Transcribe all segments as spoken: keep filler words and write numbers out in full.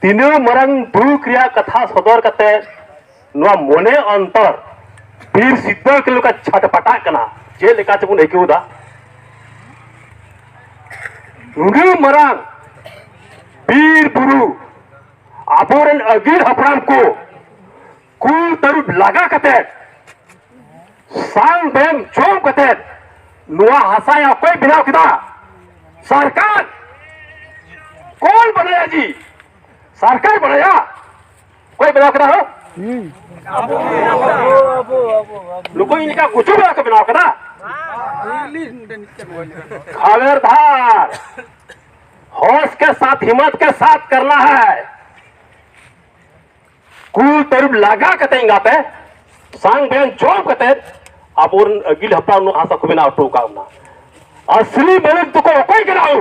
ᱛᱤᱱᱟᱹᱜ ᱢᱟᱨᱟᱝ ᱫᱩᱠ ᱨᱮᱭᱟᱜ ᱠᱟᱛᱷᱟ ᱥᱚᱫᱚᱨ ᱠᱟᱛᱮ ᱱᱚᱣᱟ ᱢᱚᱱᱮ ᱚᱱᱛᱚᱨ ᱵᱤᱨ ᱥᱤᱫᱟᱹ ᱠᱟᱹᱱᱦᱩ ᱞᱮᱠᱟ ᱪᱷᱟᱴᱯᱟᱴᱟᱜ ᱠᱟᱱᱟ, ᱪᱮᱫ ᱞᱮᱠᱟ ᱪᱚᱵᱚᱱ ᱟᱹᱭᱠᱟᱹᱣ ᱮᱫᱟ᱾ ᱱᱩᱱᱟᱹᱜ ᱢᱟᱨᱟᱝ ᱵᱤᱨ ᱵᱩᱨᱩ ᱟᱵᱚᱨᱮᱱ ᱟᱹᱜᱤᱞ ᱦᱟᱯᱲᱟᱢ ᱠᱚ ᱠᱩᱞ ᱛᱟᱹᱨᱩᱵ ᱞᱟᱜᱟ ᱠᱟᱛᱮ, ᱥᱟᱝ ᱵᱮᱢ ᱡᱚᱢ ᱠᱟᱛᱮ ᱱᱚᱣᱟ ᱦᱟᱥᱟ ᱚᱠᱚᱭ ᱵᱮᱱᱟᱣ ᱠᱮᱫᱟ? ᱥᱚᱨᱠᱟᱨ᱾ ᱠᱚᱱ ᱵᱟᱱᱟᱭᱟ ᱡᱤ? ᱥᱚᱨᱠᱟᱨ ᱵᱟᱱᱟᱭᱟ᱾ ᱚᱠᱚᱭ ᱵᱮᱱᱟᱣ ᱠᱮᱫᱟ ᱦᱳ? ᱱᱩᱠᱩ ᱤᱧ ᱞᱮᱠᱟ ᱜᱩᱪᱩ ᱵᱮᱱᱟᱣ ᱠᱚ ᱵᱮᱱᱟᱣ ᱠᱮᱫᱟ᱾ ᱠᱷᱟᱵᱮᱨᱫᱟᱨ, ᱦᱚᱥ ᱠᱮ ᱥᱟᱛ ᱦᱤᱢᱢᱚᱛ ᱠᱮ ᱥᱟᱛ ᱠᱟᱨᱱᱟ ᱦᱟᱭ᱾ ᱠᱩᱞ ᱛᱟᱹᱨᱩᱵ ᱞᱟᱜᱟ ᱠᱟᱛᱮ ᱮᱸᱜᱟᱛᱮ ᱥᱟᱝ ᱵᱮᱱ ᱡᱚᱢ ᱠᱟᱛᱮ ᱟᱵᱚᱨᱮᱱ ᱟᱹᱜᱤᱞ ᱦᱟᱯᱲᱟᱢ ᱱᱚᱣᱟ ᱦᱟᱥᱟ ᱠᱚ ᱵᱮᱱᱟᱣ ᱦᱚᱴᱚ ᱟᱠᱟᱫ ᱵᱚᱱᱟ᱾ ᱟᱥᱞᱤ ᱢᱟᱹᱞᱤᱠ ᱫᱚᱠᱚ ᱚᱠᱚᱭ ᱠᱟᱱᱟ ᱦᱳ?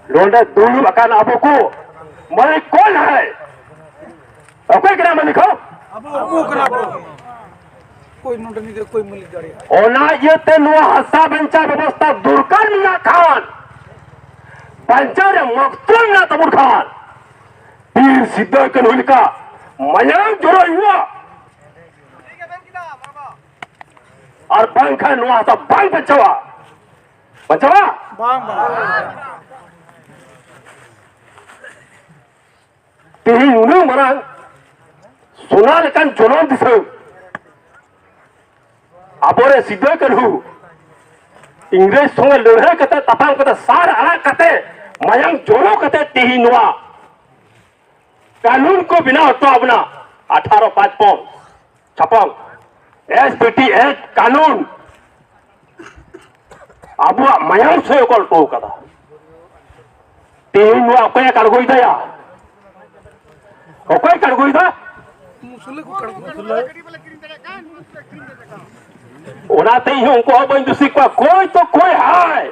ᱱᱚᱰᱮ ᱫᱩᱲᱩᱵ ᱟᱠᱟᱱ ᱟᱵᱚ ᱠᱚ ᱢᱟᱹᱞᱤᱠ ᱠᱚᱱ ᱦᱟᱭ? ᱚᱠᱚᱭ ᱠᱟᱱᱟ ᱢᱟᱹᱞᱤᱠ ᱦᱳ? ᱟᱵᱚ, ᱟᱵᱚ ᱠᱟᱱᱟ ᱵᱚ᱾ ᱚᱠᱚᱭ ᱱᱚᱰᱮ ᱱᱤᱡᱮ ᱚᱠᱚᱭ ᱢᱟᱹᱞᱤᱠ ᱫᱟᱲᱮᱭᱟᱜᱼᱟ? ᱚᱱᱟ ᱤᱭᱟᱹᱛᱮ ᱱᱚᱣᱟ ᱦᱟᱥᱟ ᱵᱟᱧᱪᱟᱣ ᱵᱮᱵᱚᱥᱛᱷᱟ ᱫᱚᱨᱠᱟᱨ ᱢᱮᱱᱟᱜ ᱠᱷᱟᱱ, ᱵᱟᱧᱪᱟᱣ ᱨᱮ ᱢᱚᱠᱛᱚ ᱢᱮᱱᱟᱜ ᱛᱟᱵᱚᱱ ᱠᱷᱟᱱ, ᱵᱤᱨ ᱥᱤᱫᱟᱹ ᱠᱟᱹᱱᱦᱩ ᱞᱮᱠᱟ ᱢᱟᱭᱟᱢ ᱡᱚᱨᱚᱭ ᱦᱩᱭᱩᱜᱼᱟ᱾ ᱟᱨ ᱵᱟᱝᱠᱷᱟᱱ ᱱᱚᱣᱟ ᱦᱟᱥᱟ ᱵᱟᱝ ᱵᱟᱧᱪᱟᱣᱟ᱾ ᱵᱟᱧᱪᱟᱣᱟ? ᱵᱟᱝ, ᱵᱟᱝ᱾ ᱛᱮᱦᱮᱧ ᱩᱱᱟᱹᱜ ᱢᱟᱨᱟᱝ ᱥᱳᱱᱟ ᱞᱮᱠᱟᱱ ᱡᱚᱱᱚᱢ ᱫᱤᱥᱚᱢ, ᱟᱵᱚᱨᱮ ᱥᱤᱫᱟᱹ ᱠᱟᱹᱱᱦᱩ ᱤᱝᱨᱮᱡᱽ ᱥᱚᱸᱜᱮ ᱞᱟᱹᱲᱦᱟᱹᱭ ᱠᱟᱛᱮ, ᱛᱟᱯᱟᱢ ᱠᱟᱛᱮ, ᱥᱟᱨ ᱟᱲᱟᱜ ᱠᱟᱛᱮ, ᱢᱟᱭᱟᱝ ᱡᱚᱨᱚ ᱠᱟᱛᱮ ᱛᱮᱦᱮᱧ ᱱᱚᱣᱟ ᱠᱟᱹᱱᱩᱱ ᱠᱚ ᱵᱮᱱᱟᱣ ᱦᱚᱴᱚ ᱟᱵᱚᱱᱟ᱾ ᱟᱴᱷᱟᱨᱚ ᱯᱟᱸᱪᱯᱚᱱ ᱪᱷᱟᱯᱚᱱ, ᱮᱥ ᱯᱤ ᱴᱤ ᱮᱠᱴ ᱠᱟᱹᱱᱩᱱ ᱟᱵᱚᱣᱟᱜ ᱢᱟᱭᱟᱢ ᱥᱚᱭ ᱚᱞ ᱦᱚᱴᱚ ᱠᱟᱫᱟ᱾ ᱛᱮᱦᱮᱧ ᱱᱚᱣᱟ ᱚᱠᱚᱭᱮ ᱠᱟᱲᱜᱚᱭ ᱫᱟᱭᱟ? ᱚᱠᱚᱭ ᱠᱟᱲᱜᱚᱭ ᱫᱟ? ᱢᱩᱥᱞᱟᱹ ᱠᱚ ᱠᱟᱲᱜᱚᱭ ᱫᱟ᱾ ᱚᱱᱟᱛᱮ ᱤᱧ ᱦᱚᱸ ᱩᱱᱠᱩ ᱦᱚᱸ ᱵᱟᱹᱧ ᱫᱩᱥᱤ ᱠᱚᱣᱟ, ᱠᱚᱭ ᱛᱚ ᱠᱚᱭ ᱦᱟᱭ᱾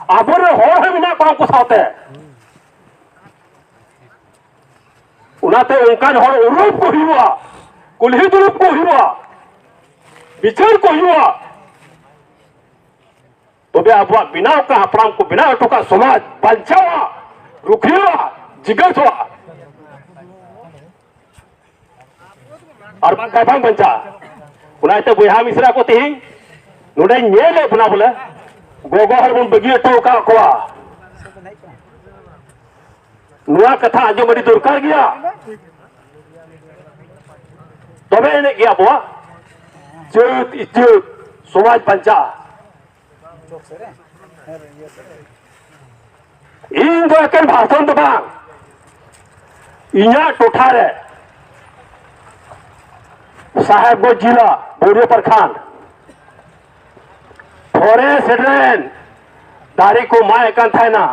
ᱟᱵᱚᱨᱮᱱ ᱦᱚᱲ ᱦᱚᱸ ᱢᱮᱱᱟᱜ ᱠᱚᱣᱟ ᱩᱱᱠᱩ ᱥᱟᱶᱛᱮ᱾ ᱚᱱᱟᱛᱮ ᱚᱱᱠᱟᱱ ᱦᱚᱲ ᱩᱨᱩᱢ ᱠᱚ ᱦᱩᱭᱩᱜᱼᱟ, ᱠᱩᱞᱦᱤ ᱫᱩᱲᱩᱵ ᱠᱚ ᱦᱩᱭᱩᱜᱼᱟ, ᱵᱤᱪᱟᱹᱨ ᱠᱚ ᱦᱩᱭᱩᱜᱼᱟ᱾ ᱛᱚᱵᱮ ᱟᱵᱚᱣᱟᱜ ᱵᱮᱱᱟᱣ ᱠᱟᱜ, ᱦᱟᱯᱲᱟᱢ ᱠᱚ ᱵᱮᱱᱟᱣ ᱦᱚᱴᱚ ᱠᱟᱜ ᱥᱚᱢᱟᱡᱽ ᱵᱟᱧᱪᱟᱣᱟ᱾ ᱨᱩᱠᱷᱤᱭᱟᱹᱜᱼᱟ, ᱡᱤᱜᱟᱹᱥᱚᱜᱼᱟ, ᱟᱨ ᱵᱟᱝᱠᱷᱟᱱ ᱵᱟᱝ ᱵᱟᱧᱪᱟᱜᱼᱟ᱾ ᱚᱱᱟ ᱤᱭᱟᱹᱛᱮ ᱵᱚᱭᱦᱟ ᱢᱤᱥᱨᱟ ᱠᱚ, ᱛᱮᱦᱮᱧ ᱱᱚᱰᱮᱧ ᱧᱮᱞᱮᱫ ᱵᱚᱱᱟ ᱵᱚᱞᱮ, ᱜᱚᱜᱚ ᱦᱚᱲ ᱵᱚᱱ ᱵᱟᱹᱜᱤ ᱦᱚᱴᱚ ᱟᱠᱟᱫ ᱠᱚᱣᱟ᱾ ᱱᱚᱣᱟ ᱠᱟᱛᱷᱟ ᱟᱸᱡᱚᱢ ᱟᱹᱰᱤ ᱫᱚᱨᱠᱟᱨ ᱜᱮᱭᱟ᱾ ᱛᱚᱵᱮ ᱮᱱᱮᱡ ᱜᱮ ᱟᱵᱚᱣᱟᱜ ᱡᱟᱹᱛ ᱤᱡᱽᱡᱟᱹᱛ ᱥᱚᱢᱟᱡᱽ ᱵᱟᱧᱪᱟᱜᱼᱟ᱾ ᱤᱧ ᱫᱚ ᱮᱠᱮᱱ ᱵᱷᱟᱥᱚᱱ ᱫᱚ ᱵᱟᱝ, ᱤᱧᱟᱹᱜ ᱴᱚᱴᱷᱟ ᱨᱮ ᱥᱟᱦᱮᱵᱽᱜᱚᱸᱡᱽ ᱡᱮᱞᱟ ᱵᱳᱰᱳ ᱯᱨᱚᱠᱷᱚᱸᱰ ᱯᱷᱚᱨᱮᱥᱴ ᱨᱮᱱ ᱫᱟᱨᱮ ᱠᱚ ᱢᱟᱜ ᱮᱫ ᱠᱟᱱ ᱛᱟᱦᱮᱱᱟ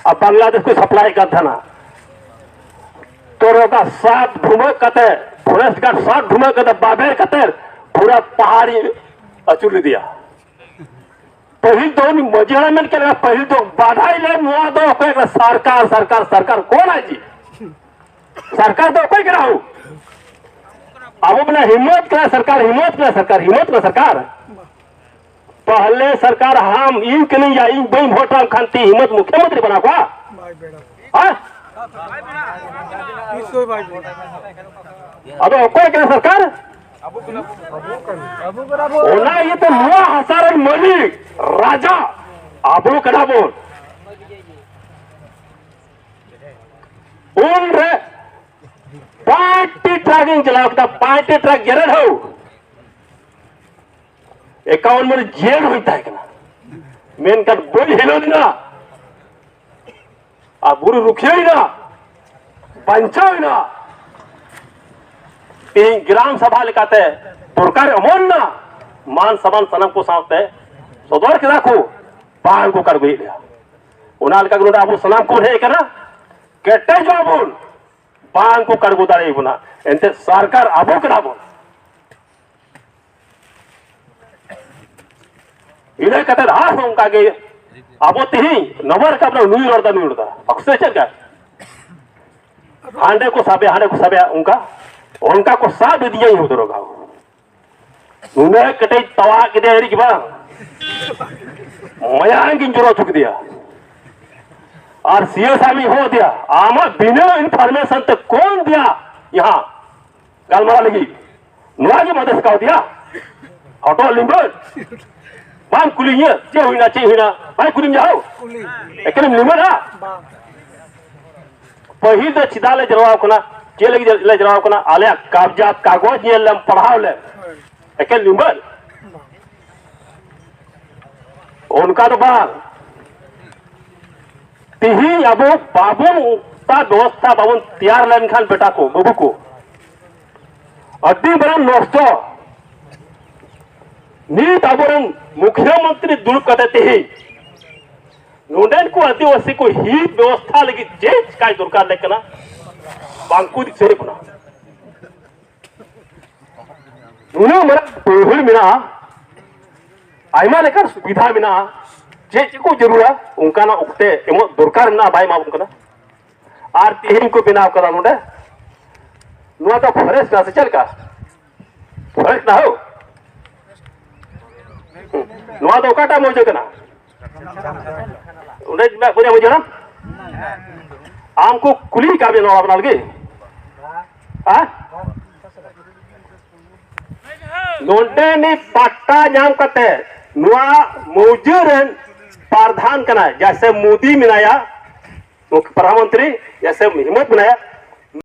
ᱟᱨ ᱵᱟᱝᱞᱟᱫᱮᱥ ᱠᱚ ᱥᱟᱯᱞᱟᱭ ᱮᱫ ᱠᱟᱱ ᱛᱟᱦᱮᱱᱟ᱾ ᱛᱚ ᱱᱚᱝᱠᱟ ᱥᱟᱛ ᱰᱷᱩᱢᱟᱹᱜ ᱠᱟᱛᱮ, ᱯᱷᱚᱨᱮᱥᱴ ᱜᱟᱨᱰ ᱥᱟᱛ ᱰᱷᱩᱢᱟᱹᱜ ᱠᱟᱛᱮ ᱵᱟᱵᱮᱨ ᱠᱟᱛᱮ ᱯᱩᱨᱟᱹ ᱯᱟᱦᱟᱲᱤ ᱟᱹᱪᱩᱨ ᱞᱮᱫᱮᱭᱟ᱾ ᱯᱟᱹᱦᱤᱞ ᱫᱚ ᱩᱱᱤ ᱢᱟᱹᱡᱷᱤ ᱦᱟᱲᱟᱢ ᱢᱮᱱ ᱠᱮᱫ ᱞᱮᱠᱟ, ᱯᱟᱹᱦᱤᱞ ᱫᱚ ᱵᱟᱰᱟᱭ ᱞᱮ ᱱᱚᱣᱟ ᱫᱚ ᱚᱠᱚᱭ ᱠᱟᱱᱟ, ᱥᱚᱨᱠᱟᱨ, ᱥᱚᱨᱠᱟᱨ, ᱥᱚᱨᱠᱟᱨ, ᱠᱚᱱ ᱟᱭ ᱡᱤ? ᱥᱚᱨᱠᱟᱨ ᱫᱚ ᱚᱠᱚᱭ ᱠᱟᱱᱟ ᱦᱳ? ᱟᱵᱚ ᱵᱚᱱᱟ ᱦᱤᱢᱢᱚᱛ ᱠᱟᱱᱟ ᱥᱚᱨᱠᱟᱨ, ᱦᱤᱢᱢᱚᱛ ᱠᱟᱱᱟ ᱥᱚᱨᱠᱟᱨ, ᱦᱤᱢᱢᱚᱛ ᱠᱟᱱᱟ ᱥᱚᱨᱠᱟᱨ᱾ ᱯᱟᱦᱞᱮ ᱥᱚᱨᱠᱟᱨ ᱦᱟᱢ ᱤᱧ ᱠᱟᱹᱱᱟᱹᱧ ᱭᱟ, ᱤᱧ ᱵᱟᱹᱧ ᱵᱷᱳᱴ ᱟᱢ ᱠᱷᱟᱱ ᱛᱤ ᱦᱤᱢᱢᱚᱛ ᱢᱩᱠᱷᱭᱟᱹᱢᱚᱱᱛᱨᱤ ᱵᱮᱱᱟᱣ ᱠᱚᱣᱟ? ᱵᱟᱭ ᱵᱮᱲᱟ᱾ ᱦᱮᱸ? ᱱᱤᱥᱪᱚᱭ ᱵᱟᱭ ᱵᱮᱲᱟ᱾ ᱟᱫᱚ ᱚᱠᱚᱭ ᱠᱟᱱᱟ ᱥᱚᱨᱠᱟᱨ? ᱚᱱᱟ ᱤᱭᱟᱹᱛᱮ ᱱᱚᱣᱟ ᱦᱟᱥᱟ ᱨᱮᱱ ᱢᱟᱹᱞᱤᱠ ᱨᱟᱡᱟ ᱟᱵᱚ ᱠᱟᱱᱟ ᱵᱚᱱ᱾ ᱩᱱᱨᱮ ᱯᱟᱸᱪᱴᱤ ᱴᱨᱟᱠ ᱤᱧ ᱪᱟᱞᱟᱣ ᱠᱮᱫᱟ, ᱯᱟᱸᱪᱴᱤ ᱴᱨᱟᱠ ᱡᱮᱨᱮᱲ ᱦᱚᱸ ᱮᱠᱟᱣᱩᱱᱴ ᱢᱟᱱᱮ ᱡᱮᱞ ᱦᱩᱭ ᱛᱟᱦᱮᱸ ᱠᱟᱱᱟ, ᱢᱮᱱᱠᱷᱟᱱ ᱵᱟᱹᱧ ᱦᱤᱞᱟᱹᱣ ᱞᱮᱱᱟ᱾ ᱟᱨ ᱵᱩᱨᱩ ᱨᱩᱠᱷᱤᱭᱟᱹᱭᱮᱱᱟ, ᱵᱟᱧᱪᱟᱣᱮᱱᱟ᱾ ᱛᱮᱦᱮᱧ ᱜᱨᱟᱢ ᱥᱟᱵᱷᱟ ᱞᱮᱠᱟᱛᱮ ᱫᱚᱨᱠᱟᱨ ᱮᱢᱚᱱ ᱱᱟ, ᱢᱟᱱ ᱥᱚᱢᱢᱟᱱ ᱥᱟᱱᱟᱢ ᱠᱚ ᱥᱟᱶᱛᱮ ᱥᱚᱫᱚᱨ ᱠᱮᱫᱟ ᱠᱚ, ᱵᱟᱝ ᱠᱚ ᱠᱟᱲᱜᱚᱭᱮᱫ ᱞᱮᱭᱟ᱾ ᱚᱱᱟ ᱞᱮᱠᱟ ᱜᱮ ᱱᱚᱰᱮ ᱟᱵᱚ ᱥᱟᱱᱟᱢ ᱠᱚ ᱦᱮᱡ ᱟᱠᱟᱱᱟ, ᱠᱮᱴᱮᱡᱚᱜ ᱟᱵᱚᱱ, ᱵᱟᱝ ᱠᱚ ᱠᱟᱲᱜᱚ ᱫᱟᱲᱮᱭᱟᱵᱚᱱᱟ᱾ ᱮᱱᱛᱮ ᱥᱚᱨᱠᱟᱨ ᱟᱵᱚ ᱠᱟᱱᱟ ᱵᱚᱱ᱾ ᱤᱱᱟᱹ ᱠᱟᱛᱮ ᱟᱨᱦᱚᱸ ᱚᱱᱠᱟ ᱜᱮ ᱟᱵᱚ ᱛᱮᱦᱮᱧ ᱱᱚᱵᱟ ᱨᱟᱠᱟᱵ ᱨᱮ ᱱᱩᱭ ᱨᱚᱲ ᱫᱟ, ᱱᱩᱭ ᱨᱚᱲ ᱫᱟ, ᱚᱠᱥᱮ ᱪᱮᱫ ᱞᱮᱠᱟ? ᱦᱟᱸᱰᱮ ᱠᱚ ᱥᱟᱵᱮ, ᱦᱟᱸᱰᱮ ᱠᱚ ᱥᱟᱵᱮ, ᱚᱱᱠᱟ, ᱚᱱᱠᱟ ᱠᱚ ᱥᱟᱵ ᱤᱫᱤᱧᱟ ᱤᱧ ᱦᱚᱸ ᱫᱚᱨᱚᱜᱟ᱾ ᱱᱩᱱᱟᱹᱜ ᱠᱮᱴᱮᱡ ᱛᱟᱣᱟ ᱠᱮᱫᱮᱭᱟ, ᱮᱨᱤ ᱜᱮ ᱵᱟᱝ, ᱢᱟᱭᱟᱝ ᱜᱤᱧ ᱡᱚᱨᱚ ᱦᱚᱪᱚ ᱠᱮᱫᱮᱭᱟ᱾ ᱟᱨ ᱥᱤᱭᱟᱹ ᱥᱟᱢᱤ ᱦᱚᱸ ᱫᱤᱭᱟ, ᱟᱢᱟᱜ ᱵᱤᱱᱟᱹ ᱤᱱᱯᱷᱚᱨᱢᱮᱥᱚᱱ ᱛᱮ ᱠᱚᱱ ᱫᱤᱭᱟ ᱭᱟᱦᱟᱸ ᱜᱟᱞᱢᱟᱨᱟᱣ ᱞᱟᱹᱜᱤᱫ? ᱱᱚᱣᱟ ᱜᱮ ᱢᱟᱫᱮ ᱥᱤᱠᱟᱣ ᱫᱤᱭᱟ? ᱦᱚᱴᱚᱜ ᱞᱤᱢᱵᱟᱹᱨ? ᱵᱟᱢ ᱠᱩᱞᱤᱧᱟ ᱪᱮᱫ ᱦᱩᱭᱱᱟ, ᱪᱮᱫ ᱦᱩᱭᱱᱟ? ᱵᱟᱭ ᱠᱩᱞᱤᱧ ᱡᱟᱦᱟᱸ ᱮᱠᱮᱱᱮᱢ ᱞᱤᱢᱵᱟᱹᱨᱟ? ᱯᱟᱹᱦᱤᱞ ᱫᱚ ᱪᱮᱫᱟᱜ ᱞᱮ ᱡᱟᱨᱣᱟ ᱠᱟᱱᱟ? ᱪᱮᱫ ᱞᱟᱹᱜᱤᱫ ᱞᱮ ᱡᱟᱨᱣᱟ ᱠᱟᱱᱟ? ᱟᱞᱮᱭᱟᱜ ᱠᱟᱵᱽᱡᱟ ᱠᱟᱜᱚᱡᱽ ᱧᱮᱞ ᱞᱮᱢ, ᱯᱟᱲᱦᱟᱣ ᱞᱮᱢ᱾ ᱮᱠᱮᱱ ᱞᱤᱢᱵᱟᱹᱨ? ᱚᱱᱠᱟ ᱫᱚ ᱵᱟᱝ᱾ ᱛᱤᱦᱤᱧ ᱟᱵᱚ ᱵᱟᱵᱚᱱ ᱚᱱᱠᱟ ᱵᱮᱵᱚᱥᱛᱷᱟ ᱵᱟᱵᱚᱱ ᱛᱮᱭᱟᱨ ᱞᱮᱱᱠᱷᱟᱱ, ᱵᱮᱴᱟ ᱠᱚ, ᱵᱟᱹᱵᱩ ᱠᱚ, ᱟᱹᱰᱤ ᱢᱟᱨᱟᱝ ᱱᱚᱥᱴᱚ᱾ ᱱᱤᱛ ᱟᱵᱚᱨᱮᱱ ᱢᱩᱠᱷᱭᱟᱹ ᱢᱚᱱᱛᱨᱤ ᱫᱩᱲᱩᱵ ᱠᱟᱛᱮ ᱛᱤᱦᱤᱧ ᱱᱚᱰᱮᱱ ᱠᱚ ᱟᱹᱫᱤᱵᱟᱹᱥᱤ ᱠᱚ ᱦᱤᱛ ᱵᱮᱵᱚᱥᱛᱷᱟ ᱞᱟᱹᱜᱤᱫ ᱪᱮᱫ ᱪᱤᱠᱟᱭ ᱫᱚᱨᱠᱟᱨ ᱞᱮ ᱠᱟᱱᱟ, ᱵᱟᱝᱠᱚ ᱫᱤᱥᱟᱹᱭᱮᱫ ᱵᱚᱱᱟ᱾ ᱱᱩᱱᱟᱹᱜ ᱢᱟᱨᱟᱝ ᱵᱟᱹᱭᱦᱟᱹᱲ ᱢᱮᱱᱟᱜᱼᱟ, ᱟᱭᱢᱟ ᱞᱮᱠᱟᱱ ᱥᱩᱵᱤᱫᱷᱟ ᱢᱮᱱᱟᱜᱼᱟ, ᱪᱮᱫ ᱪᱮᱫ ᱠᱚ ᱡᱟᱹᱨᱩᱲᱟ ᱚᱱᱠᱟᱱᱟᱜ ᱚᱠᱛᱮ ᱮᱢᱚᱜ ᱫᱚᱨᱠᱟᱨ ᱢᱮᱱᱟᱜᱼᱟ, ᱵᱟᱭ ᱮᱢᱟ ᱵᱚᱱ ᱠᱟᱱᱟ᱾ ᱟᱨ ᱛᱮᱦᱮᱧ ᱠᱚ ᱵᱮᱱᱟᱣ ᱠᱟᱫᱟ ᱱᱚᱰᱮ, ᱱᱚᱣᱟ ᱫᱚ ᱯᱷᱚᱨᱮᱥᱴ ᱠᱟᱱᱟ ᱥᱮ ᱪᱮᱫ ᱞᱮᱠᱟ? ᱯᱷᱚᱨᱮᱥᱴ ᱠᱟᱱᱟ ᱦᱳ᱾ ᱱᱚᱣᱟ ᱫᱚ ᱚᱠᱟᱴᱟᱜ ᱢᱚᱣᱡᱟ ᱠᱟᱱᱟ? ᱚᱸᱰᱮ ᱢᱮᱱᱟᱜ ᱠᱚ ᱧᱟᱢ ᱡᱟᱱᱟᱢ? ᱟᱢ ᱠᱚ ᱠᱩᱞᱤ ᱠᱟᱜ ᱢᱮ ᱱᱚᱣᱟ ᱵᱟᱱᱟᱣ ᱞᱟᱹᱜᱤᱫ? ᱦᱮᱸ? ᱱᱚᱰᱮᱱᱤᱡ ᱯᱟᱴᱴᱟ ᱧᱟᱢ ᱠᱟᱛᱮ ᱱᱚᱣᱟ ᱢᱚᱣᱡᱟ ᱨᱮᱱ ᱯᱨᱟᱫᱷᱟᱱ ᱠᱟᱱᱟᱭ, ᱡᱮᱭᱥᱮ ᱢᱳᱫᱤ ᱢᱮᱱᱟᱭᱟ, ᱯᱨᱚᱫᱷᱟᱱ ᱢᱚᱱᱛᱨᱤ, ᱡᱮᱭᱥᱮ ᱦᱤᱢᱚᱛ ᱢᱮᱱᱟᱭᱟ,